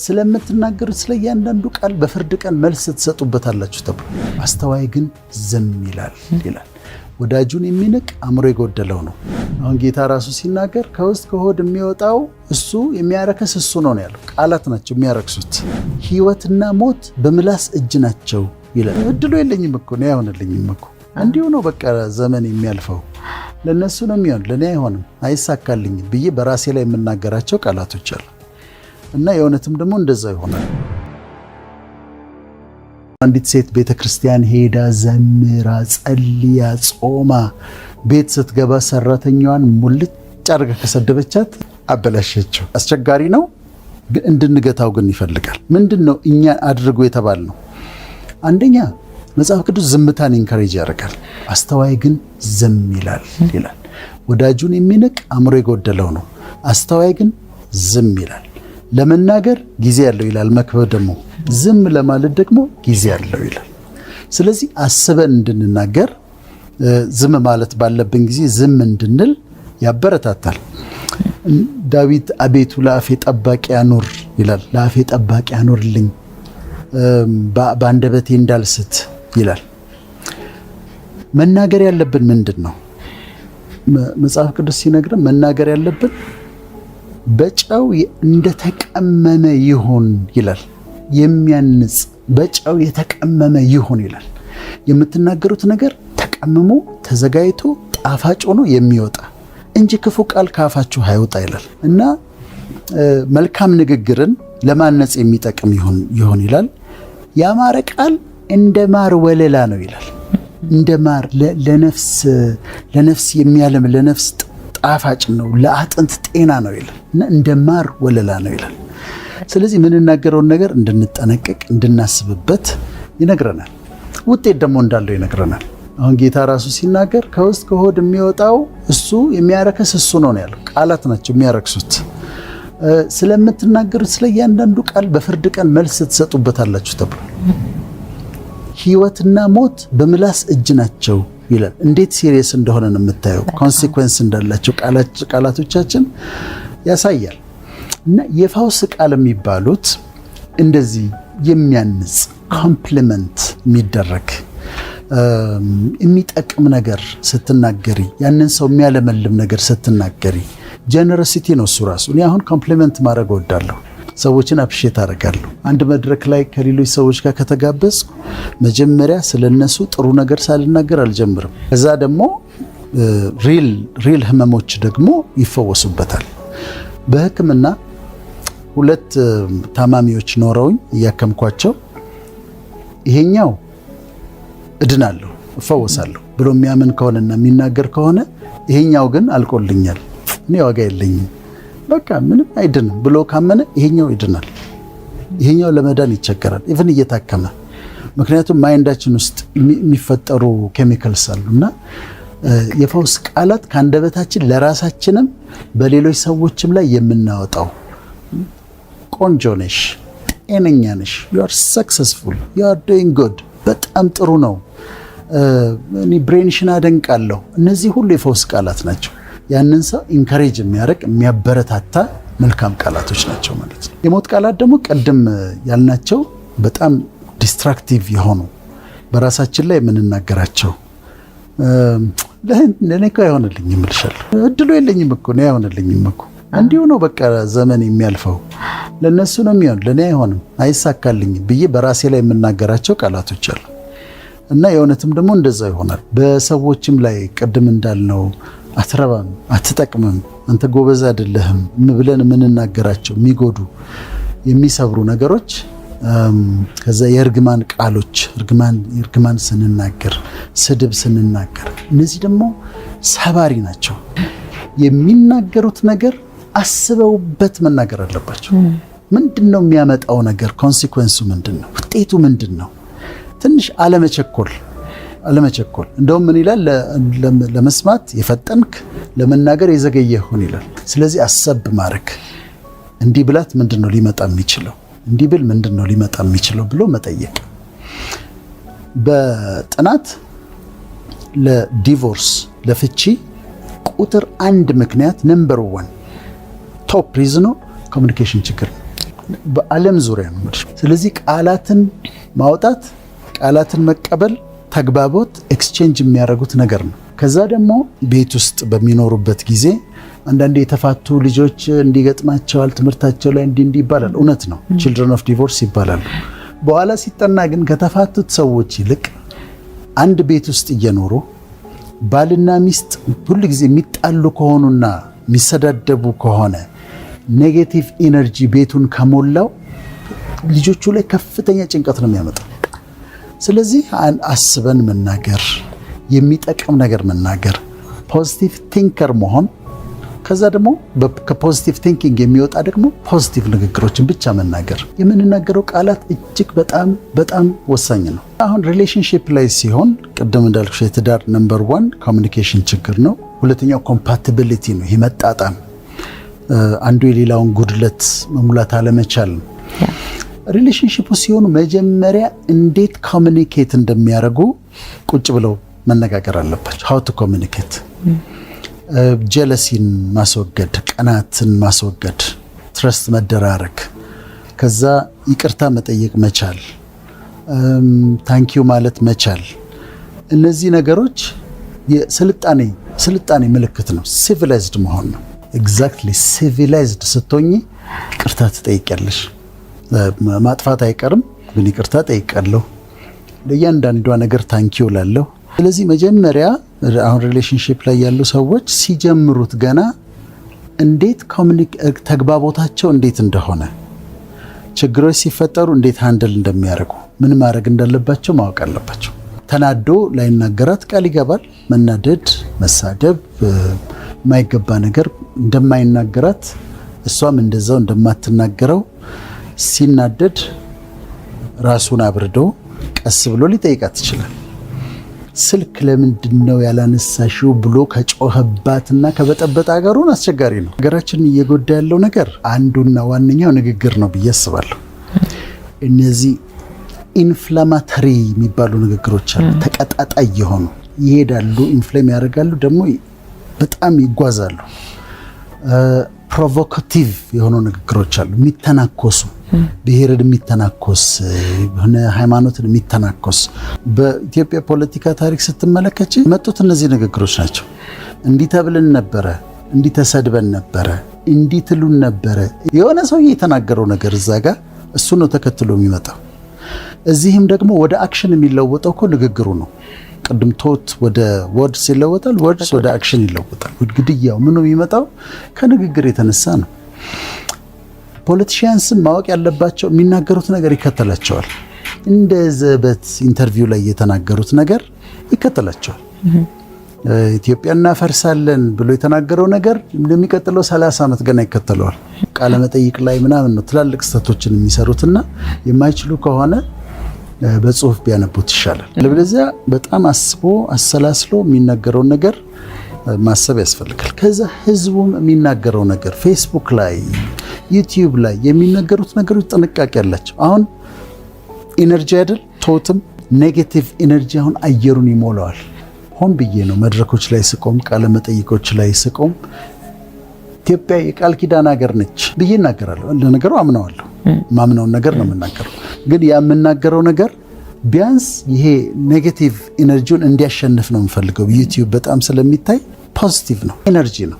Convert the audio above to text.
ስለምትናገሩት ስለ እያንዳንዱ ቃል በፍርድ ቀን መልስ ትሰጡበታላችሁ ተብሎ። አስተዋይ ግን ዝም ይላል ይላል። ወዳጁን የሚንቅ አእምሮ የጎደለው ነው። አሁን ጌታ ራሱ ሲናገር ከውስጥ ከሆድ የሚወጣው እሱ የሚያረክስ እሱ ነው ነው ያለው። ቃላት ናቸው የሚያረክሱት። ሕይወትና ሞት በምላስ እጅ ናቸው ይላል። እድሉ የለኝም እኮ፣ እኔ አይሆንልኝም እኮ፣ እንዲሁ ነው በቃ ዘመን የሚያልፈው፣ ለእነሱ ነው የሚሆን፣ ለእኔ አይሆንም፣ አይሳካልኝም ብዬ በራሴ ላይ የምናገራቸው ቃላቶች አሉ እና የእውነትም ደግሞ እንደዛ ይሆናል። አንዲት ሴት ቤተ ክርስቲያን ሄዳ ዘምራ ጸልያ ጾማ ቤት ስትገባ ሰራተኛዋን ሙልጭ አድርጋ ከሰደበቻት አበላሸችው። አስቸጋሪ ነው፣ ግን እንድንገታው ግን ይፈልጋል። ምንድን ነው እኛ አድርጎ የተባልነው? አንደኛ መጽሐፍ ቅዱስ ዝምታን encourage ያደርጋል። አስተዋይ ግን ዝም ይላል ይላል። ወዳጁን የሚንቅ አእምሮ የጎደለው ነው። አስተዋይ ግን ዝም ይላል። ለመናገር ጊዜ ያለው ይላል። መክብብ ደግሞ ዝም ለማለት ደግሞ ጊዜ ያለው ይላል። ስለዚህ አስበን እንድንናገር፣ ዝም ማለት ባለብን ጊዜ ዝም እንድንል ያበረታታል። ዳዊት አቤቱ ለአፌ ጠባቂ አኑር ይላል። ለአፌ ጠባቂ አኑርልኝ፣ በአንደበቴ እንዳልስት ይላል። መናገር ያለብን ምንድን ነው? መጽሐፍ ቅዱስ ሲነግረን መናገር ያለብን በጨው እንደተቀመመ ይሁን ይላል። የሚያንጽ፣ በጨው የተቀመመ ይሁን ይላል። የምትናገሩት ነገር ተቀምሞ ተዘጋጅቶ ጣፋጭ ሆኖ የሚወጣ እንጂ ክፉ ቃል ካፋችሁ አይውጣ ይላል እና መልካም ንግግርን ለማነጽ የሚጠቅም ይሁን ይላል። ያማረ ቃል እንደ ማር ወለላ ነው ይላል። እንደ ማር ለነፍስ የሚያለም፣ ለነፍስ ጣፋጭ ነው፣ ለአጥንት ጤና ነው ይላል እና እንደ ማር ወለላ ነው ይላል። ስለዚህ የምንናገረውን ነገር እንድንጠነቀቅ፣ እንድናስብበት ይነግረናል። ውጤት ደግሞ እንዳለው ይነግረናል። አሁን ጌታ ራሱ ሲናገር ከውስጥ ከሆድ የሚወጣው እሱ የሚያረክስ እሱ ነው ነው ያለው። ቃላት ናቸው የሚያረክሱት። ስለምትናገሩት ስለ እያንዳንዱ ቃል በፍርድ ቀን መልስ ትሰጡበታላችሁ ተብሏል። ሕይወትና ሞት በምላስ እጅ ናቸው ይላል። እንዴት serious እንደሆነ ነው የምታየው። Consequence እንዳላቸው ቃላቶቻችን ያሳያል። እና የፈውስ ቃል የሚባሉት እንደዚህ የሚያንጽ፣ compliment የሚደረግ፣ የሚጠቅም ነገር ስትናገሪ፣ ያንን ሰው የሚያለመልም ነገር ስትናገሪ generosity ነው እሱ ራሱ። እኔ አሁን compliment ማድረግ እወዳለሁ። ሰዎችን appreciate አደርጋለሁ። አንድ መድረክ ላይ ከሌሎች ሰዎች ጋር ከተጋበዝኩ መጀመሪያ ስለነሱ ጥሩ ነገር ሳልናገር አልጀምርም። ከዛ ደግሞ real real ህመሞች ደግሞ ይፈወሱበታል። በሕክምና ሁለት ታማሚዎች ኖረውኝ እያከምኳቸው ይሄኛው እድናለሁ፣ እፈወሳለሁ ብሎ የሚያምን ከሆነና የሚናገር ከሆነ፣ ይሄኛው ግን አልቆልኛል፣ እኔ ዋጋ የለኝም፣ በቃ ምንም አይድንም ብሎ ካመነ ይሄኛው ይድናል። ይሄኛው ለመዳን ይቸገራል፣ even እየታከመ። ምክንያቱም mind ኣችን ውስጥ የሚፈጠሩ chemicals አሉ እና የፈውስ ቃላት ከአንደበታችን ለራሳችንም በሌሎች ሰዎችም ላይ የምናወጣው፣ ቆንጆ ነሽ፣ ጤነኛ ነሽ፣ you are successful፣ you are doing good፣ በጣም ጥሩ ነው፣ እኔ brain ሽን አደንቃለሁ። እነዚህ ሁሉ የፈውስ ቃላት ናቸው። ያንን ሰው encourage የሚያደርግ፣ የሚያበረታታ መልካም ቃላቶች ናቸው ማለት ነው። የሞት ቃላት ደግሞ ቅድም ያልናቸው በጣም destructive የሆኑ በራሳችን ላይ የምንናገራቸው፣ ለእኔ እኮ አይሆንልኝም እልሻለሁ፣ እድሉ የለኝም እኮ፣ እኔ አይሆንልኝም እኮ፣ እንዲሁ ነው በቃ ዘመን የሚያልፈው፣ ለእነሱ ነው የሚሆን፣ ለእኔ አይሆንም፣ አይሳካልኝም ብዬ በራሴ ላይ የምናገራቸው ቃላቶች አሉ እና የእውነትም ደግሞ እንደዛ ይሆናል። በሰዎችም ላይ ቅድም እንዳልነው አትረባም፣ አትጠቅምም፣ አንተ ጎበዝ አይደለህም ብለን የምንናገራቸው የሚጎዱ፣ የሚሰብሩ ነገሮች፣ ከዛ የእርግማን ቃሎች፣ እርግማን ስንናገር፣ ስድብ ስንናገር፣ እነዚህ ደግሞ ሰባሪ ናቸው። የሚናገሩት ነገር አስበውበት መናገር አለባቸው። ምንድን ነው የሚያመጣው ነገር? Consequence ኡ ምንድን ነው? ውጤቱ ምንድን ነው? ትንሽ አለመቸኮል፣ አለመቸኮል። እንደውም ምን ይላል? ለመስማት የፈጠንክ ለመናገር የዘገየህ ሁን ይላል። ስለዚህ አሰብ ማድረግ፣ እንዲህ ብላት ምንድን ነው ሊመጣ የሚችለው፣ እንዲህ ብል ምንድን ነው ሊመጣ የሚችለው ብሎ መጠየቅ። በጥናት ለ divorce፣ ለፍቺ ቁጥር አንድ ምክንያት፣ number one top reason ኑ communication ችግር ነው። በዓለም ዙሪያ ነው። ስለዚህ ቃላትን ማውጣት፣ ቃላትን መቀበል፣ ተግባቦት፣ exchange የሚያደርጉት ነገር ነው። ከዛ ደግሞ ቤት ውስጥ በሚኖሩበት ጊዜ አንዳንዴ የተፋቱ ልጆች እንዲገጥማቸዋል ትምህርታቸው ላይ እንዲህ እንዲህ ይባላል። እውነት ነው። Children of divorce ይባላሉ። በኋላ ሲጠና ግን ከተፋቱት ሰዎች ይልቅ አንድ ቤት ውስጥ እየኖሩ ባልና ሚስት ሁል ጊዜ የሚጣሉ ከሆኑና የሚሰዳደቡ ከሆነ፣ negative energy ቤቱን ከሞላው ልጆቹ ላይ ከፍተኛ ጭንቀት ነው የሚያመጣው። ስለዚህ አስበን መናገር፣ የሚጠቅም ነገር መናገር፣ positive thinker መሆን፣ ከዛ ደግሞ ከ positive thinking የሚወጣ ደግሞ positive ንግግሮችን ብቻ መናገር። የምንናገረው ቃላት እጅግ በጣም በጣም ወሳኝ ነው። አሁን relationship ላይ ሲሆን ቅድም እንዳልኩሽ የትዳር number one communication ችግር ነው። ሁለተኛው compatibility ነው። ይህ መጣጣም፣ አንዱ የሌላውን ጉድለት መሙላት አለመቻል ነው። Relationship ሲሆኑ መጀመሪያ እንዴት communicate እንደሚያደርጉ ቁጭ ብለው መነጋገር አለባቸው። How to communicate፣ jealousy ን ማስወገድ፣ ቅናትን ማስወገድ፣ trust መደራረግ፣ ከዛ ይቅርታ መጠየቅ መቻል፣ thank you ማለት መቻል። እነዚህ ነገሮች የስልጣኔ ስልጣኔ ምልክት ነው። Civilized መሆን ነው። Exactly፣ civilized ስትሆኚ ይቅርታ ትጠይቂያለሽ። ማጥፋት አይቀርም፣ ግን ይቅርታ ጠይቃለሁ። ለእያንዳንዷ ነገር thank you እላለሁ። ስለዚህ መጀመሪያ አሁን relationship ላይ ያሉ ሰዎች ሲጀምሩት ገና እንዴት ተግባቦታቸው እንዴት እንደሆነ፣ ችግሮች ሲፈጠሩ እንዴት handle እንደሚያደርጉ፣ ምን ማድረግ እንዳለባቸው ማወቅ አለባቸው። ተናዶ ላይናገራት ቃል ይገባል። መናደድ፣ መሳደብ፣ የማይገባ ነገር እንደማይናገራት፣ እሷም እንደዛው እንደማትናገረው፣ ሲናደድ ራሱን አብርዶ ቀስ ብሎ ሊጠይቃት ይችላል። ስልክ ለምንድን ነው ያላነሳሽው ብሎ ከጮኸባትና ከበጠበጠ ሀገሩን አስቸጋሪ ነው። ሀገራችንን እየጎዳ ያለው ነገር አንዱና ዋነኛው ንግግር ነው ብዬ አስባለሁ። እነዚህ inflammatory የሚባሉ ንግግሮች አሉ። ተቀጣጣይ የሆኑ ይሄዳሉ፣ inflame ያደርጋሉ፣ ደግሞ በጣም ይጓዛሉ። Provocative የሆኑ ንግግሮች አሉ፣ የሚተናኮሱ፣ ብሔርን የሚተናኮስ፣ የሆነ ሃይማኖትን የሚተናኮስ። በኢትዮጵያ ፖለቲካ ታሪክ ስትመለከች የመጡት እነዚህ ንግግሮች ናቸው። እንዲህ ተብለን ነበረ፣ እንዲህ ተሰድበን ነበረ፣ እንዲህ ትሉን ነበረ። የሆነ ሰውዬ የተናገረው ነገር እዛ ጋር እሱ ነው ተከትሎ የሚመጣው። እዚህም ደግሞ ወደ action የሚለወጠው እኮ ንግግሩ ነው። ቅድም thought ወደ words ይለወጣል፣ words ወደ action ይለወጣል። ግድያው ምኑ የሚመጣው ከንግግር የተነሳ ነው። Politicians ም ማወቅ ያለባቸው የሚናገሩት ነገር ይከተላቸዋል። እንደ ዘበት interview ላይ የተናገሩት ነገር ይከተላቸዋል። ኢትዮጵያ እናፈርሳለን ብሎ የተናገረው ነገር ለሚቀጥለው 30 ዓመት ገና ይከተለዋል። ቃለ መጠይቅ ላይ ምናምን ነው ትላልቅ ስህተቶችን የሚሰሩትና የማይችሉ ከሆነ በጽሁፍ ቢያነቡት ይሻላል። አለበለዚያ በጣም አስቦ አሰላስሎ የሚናገረውን ነገር ማሰብ ያስፈልጋል። ከዛ ህዝቡም የሚናገረው ነገር፣ ፌስቡክ ላይ፣ ዩቲዩብ ላይ የሚናገሩት ነገሮች ጥንቃቄ አላቸው። አሁን energy አይደል፣ thought ም negative energy አሁን አየሩን ይሞላዋል። ሆን ብዬ ነው መድረኮች ላይ ስቆም፣ ቃለ መጠይቆች ላይ ስቆም ኢትዮጵያ የቃል ኪዳን ሀገር ነች ብዬ እናገራለሁ። ለነገሩ አምነዋለሁ። ማምነውን ነገር ነው የምናገረው። ግን ያ የምናገረው ነገር ቢያንስ ይሄ negative energy ውን እንዲያሸንፍ ነው የምፈልገው። ዩቲዩብ በጣም ስለሚታይ positive ነው፣ energy ነው።